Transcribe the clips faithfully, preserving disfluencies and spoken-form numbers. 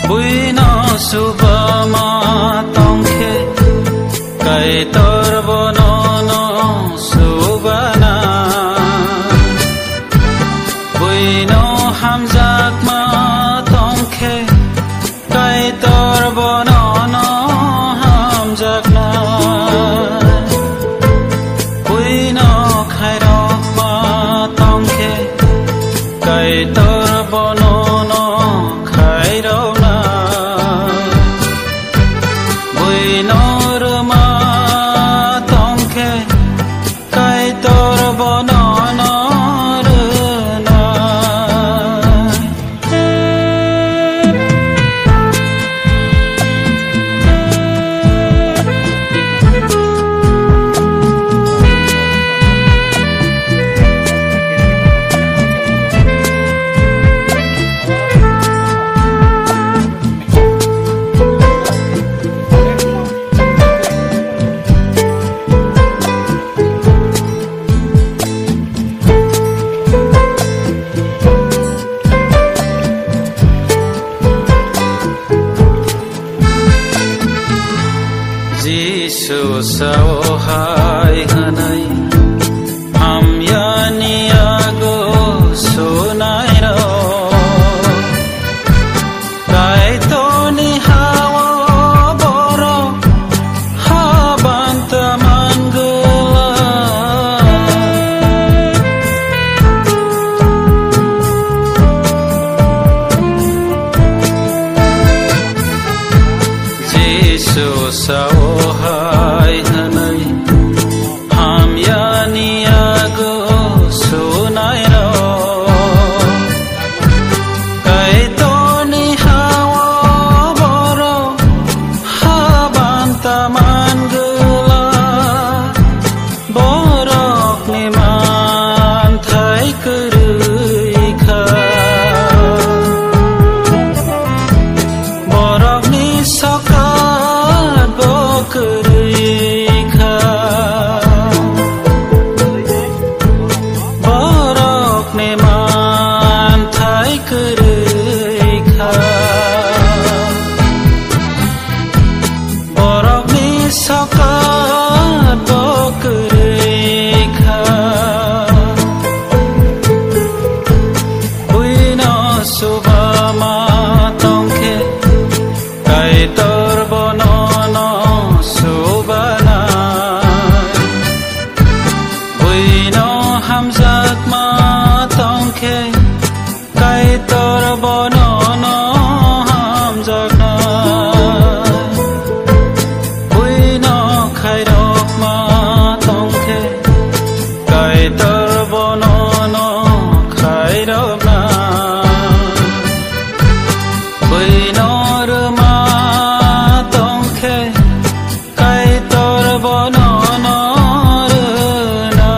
Buino subama tongkhe, Kaitor bono no subana. Buino hamjakma tongkhe, Kaitor bono no hamjakna. Buino khairokma tongkhe, Kaitor bono no khairokna. Buino rwma tongkhe, Kaitor bono no rwna. Jisu sao hai hwnwi, hamyani yago sunairok. Kaitorni ha-o borok habanta mangwlak. Jisu sao hai hwnwi, hamyani yago sunairok. Kaitorni ha-o borok habanta mangwlak. Borokni manthai kwrwi kha. Borokni sokat bo kwrwi kha. Borokni manthai kwrwi kha. Borokni sokat bo kwrwi kha. Buino subama tongkhe, Kaitor bono no subana. Buino hamjakma tongkhe, Kaitor bono no hamjakna. Buino khairokma tongkhe, Kaitor bono no khairokna. Buino rwma tongkhe, Kaitor bono no rwna.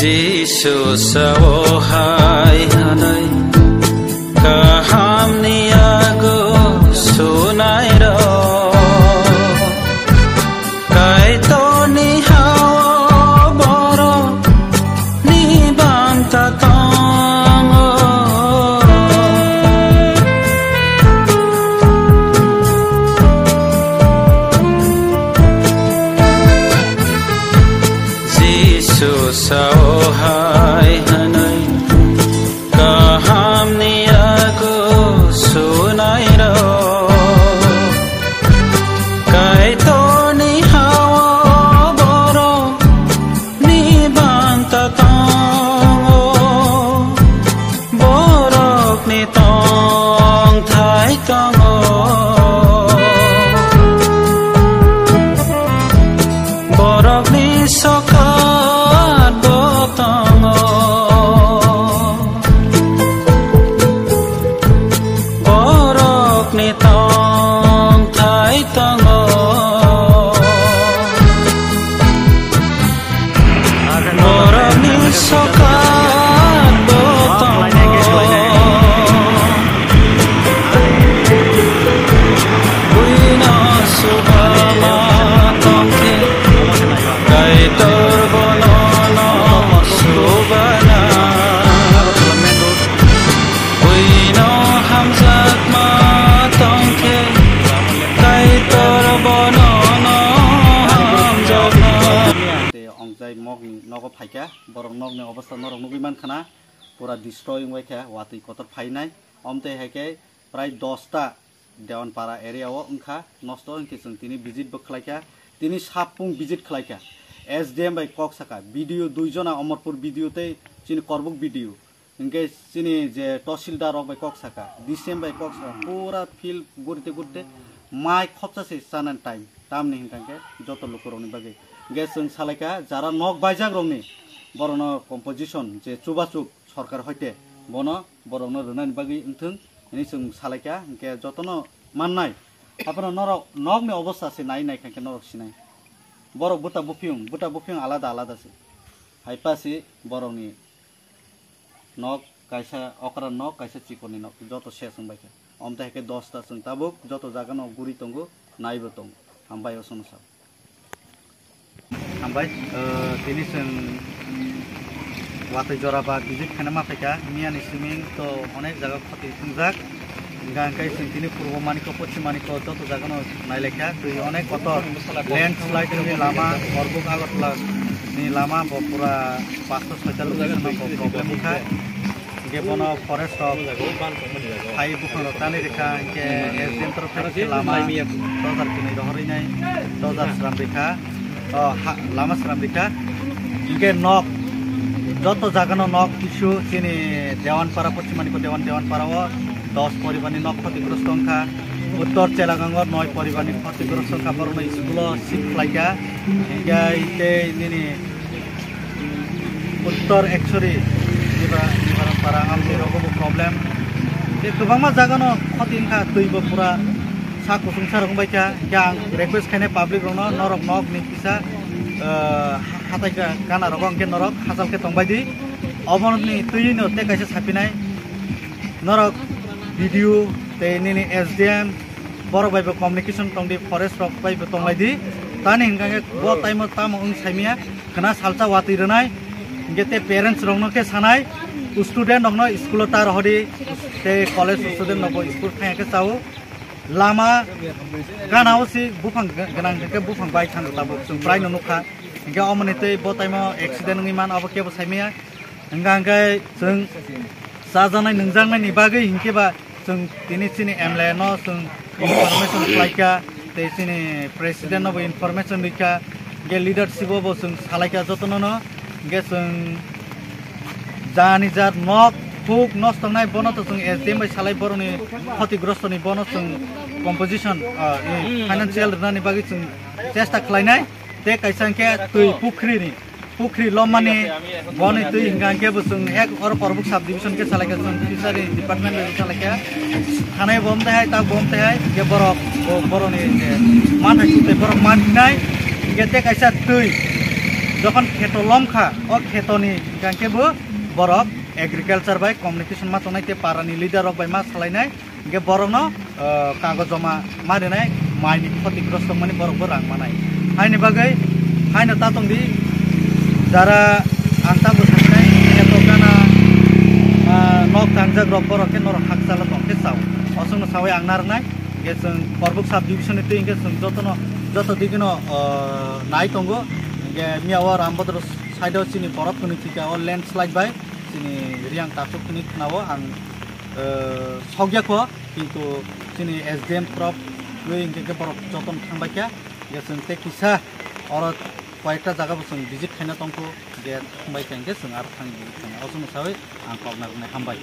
Jisu sao hai hwnwi, kahamni yago sunairok. Kaitorni ha-o borokni banta tongo. Jisu sao hai hwnwi, kahamni yago sunairok. Kaitorni ha-o Nokni, nogo phaikha, borok nokni obostha norok nugwi mankha na, pura destroy wngbaikha, watwi kotor phainai. Omtwi hai khe prai dosta Dewanpara area o wngkha, nosto hinkhe chwng tini visit bo khlaikha, tini sapung visit khlaikha, S D M bai kok sakha, B D O dui jona Omorpur B D O tei chini Korbuk B D O. Hinkhe chini je tahsildar rok bai kok saka, D C M bai kok saka, pura field gurite gurite mai khopsa se chanani time, tamni hinkha hinkhe joto lukurokni bagwi. Hinkhe chwng salaikha jara nok baijak rokni, borokno composition je chubachuk sorkar hoite bono borokno rwnani bagwi wngthwng hinwi chwng salaikha, hinkhe jotono mannai. Aphano norok nokni obostha se nai naikha hinkhe norok sinai. Borok buta buphiyung, buta buphiyung alada alada se. Haipa se borokni nok kaisa okra nok, kaisa chikorni nok, joto ses wngbaikha. Omtwi hai khe dosta chwng tabuk joto jagano guri tongo, naibo tongo. Hambai o sono sa. Hambai, eh, tini chwng watwi jora ba visit khaina ma phaikha, miyani siming to onek jaga khoti thwngjak. Hingkha hingkhe chwng tini purbo maniko, poschim maniko joto jagano nailaikha. Twi onek kotor, landslide ni lama, Korbuk Agartala ni lama bo pura pasta soita location no bo problem wngkha. Hingkhe bono forest rok phai buphang rok tanwi rikha, hingkhe S D M torof thai khe lama dojar kwnwi rohorwi nai, dojar sram rikha. O, ha, lama sram rikha. Hingkhe nok, joto jagano nok kisu chini Dewanpara, poschim maniko Dewan, Dewanpara o dos poribarni nok khotigrosto wngkha. Uttor Chelagangor noi poribarni khotigrosto wngkha, borokno school o shift khlaikha. Hingkhe tei nini Uttor Ekchori, Niba-, Nibaranpara, Amtwi rogo bo problem. Tei kwbangma jagano khoti wngkha, twi bo pura sak kuchung sa rok wngbaikha. Hingkhe ang request khainai public rokno, norok nok ni kisa, eh, hatai ka-, kana rogo hingkhe norok hachal khe tongbai di. Oboni twi no tei kaisa sapinai, norok B D O tei nini S D M borok bai bo communication tong di, forest rok bai bo tonglai di. Tani hingkha khe bo time o tamo wng saimaya, khna salsa watwi rwnai, hingkhe tei parents rokno khe sanai, student rokno school o ta rohori, tei college student rokbo school thangya khe chao. Lama gana o si buphang gwnang hingkhe buphang bai thang tabuk chwng prai no nukha. Hingkhe omoni tei bo time o accident wngwi man, abo kebo saimaya. Hingkha hingkhe chwng chajaknai nungjaknai ni bagwi hingkhe ba chwng tini chini M L A no chwng information khlaikha, tei chini president no bo information rikha, hingkhe leadership o bo chwng salaikha jotono no, hingkhe chwng jani jar nok huk nosto wngnai bono to chwng S D M bai salai boroni khotigrosto ni bono chwng composition, ah, i financial rwnani bagwi chwng chesta khlainai, tei kaisa hingkhe twi pukhri ni pukhri lomani boni twi hingkha hingkhe bo chwng ek oro Korbuk sub division khe salaikha chwng fishery department bai salaikha. Thanai bo omtwi hai, tak bo omtwi hai, hingkhe borok bo-, boroni je manthai tei borok manphinai, hingkhe tei kaisa twi jokhon kheto lomkha, o khetoni hingkha hingkhe bo borok agriculture bai communication ma tongnai tei parani leader rok bai ma salainai. Hingkhe borokno, ah, kagoz joma ma rinai, maini khotigrosto wngmani borokbo rang manai. Haini bagwi haino ta tongdi, jara ang tabuk saknai, kheto gana, ah, nok tangjak rok borok khe norok hakchalo tongkhe chao. Osongno sawi ang narwknai, hingkhe chwng Korbuk sub division ni twi hingkhe chwng jotono, joto digino, ah, nai tongo. Hingkhe miyao Rambodro side o chini borok kwnwi thwikha o landslide bai chini Riang Takhuk hwnwi khwnao ang, eh, sokya kho, kintu chini S D M torof twi hingkhe khe borok jotono thangbai kha, hingkhe chwng tei kisa oro koyekta jaga bo chwng visit khaina tongkho, hingkhe thangbai kha hingkhe chwng aro thang visit khaina. O chwngno sawi ang kok narwknai, hambai.